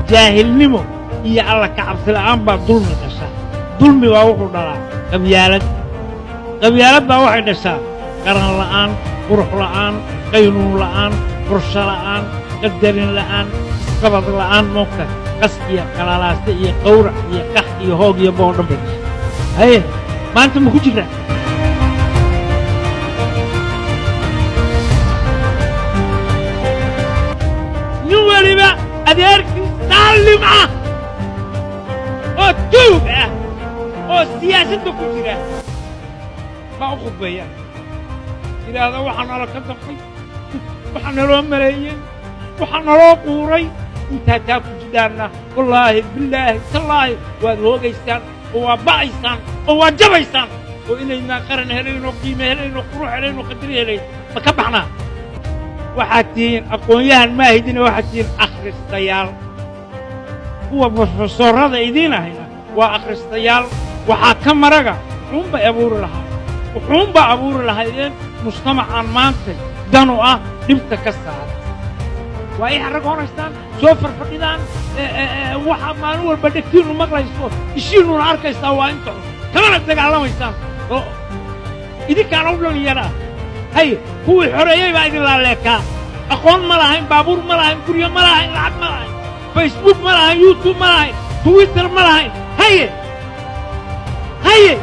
Jaahilnimo iyo Alla ka cabsi la'aan baa dulmi dhasha. Dulmi baa wuxuu dhalaa qabyaalad. Qabyaalad baa waxay dhashaa qaran la'aan, qurux la'aan, qaynuun la'aan, qorsho la'aan, qadarin la'aan, isqabad la'aan. Moogta, qas iyo qalalaaste iyo qawrac iyo qax iyo hoog iyo boo dhan bay dhashay. Haye, maanta ma ku jiraa? Nin weliba adeerkii saalim ah oo tuug ah oo siyaasadda ku jira baa u khudbeeya, yidhaahda: "Waxaa nala ka dafay, waxaa naloo maleeyey, waxaa naloo quuray." Intaa taa ku jidhaanna, wallaahi, bilaahi, tallaahi, waad hoogaysaan oo waa ba'aysaan oo waa jabaysaan oo inaydnaan qaran helayn oo qiime helayn oo qurux helayn oo qadari helayn. Ma ka baxnaa? Waxaad tihiin aqoon-yahan maahidina, waxaad tihiin akhristayaal. Kuwa brofesorrada idiin ahayna waa akhristayaal. Waxaa ka maraga wuxuunbay abuuri lahaa, wuxuunbaa abuuri lahaydeen mujtamacaan maanta danu ah dhibta ka saara. Waa i xaragoonaysaan, soo farfadhidaan. Waxa maalin walba dhegtiinnu maqlayso, ishiinnuna arkaysaa, waa inta xun, kamana dagaalamaysaan oo idinkaana u dhallinyara ah. Haye, kuwii xoreeyey baa idin laaleekaa. Aqoon ma lahayn, baabuur ma lahayn, guryo ma lahayn, lacag ma lahayn, Facebook ma lahayn, YouTube ma lahayn, Twitter ma lahayn. Haye, haye,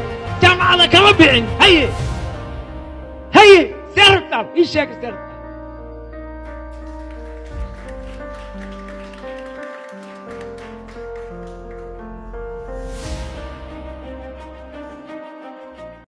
jaamacada kama bixin. Haye, haye, see rabtaan? Ii sheega, see rabtaan?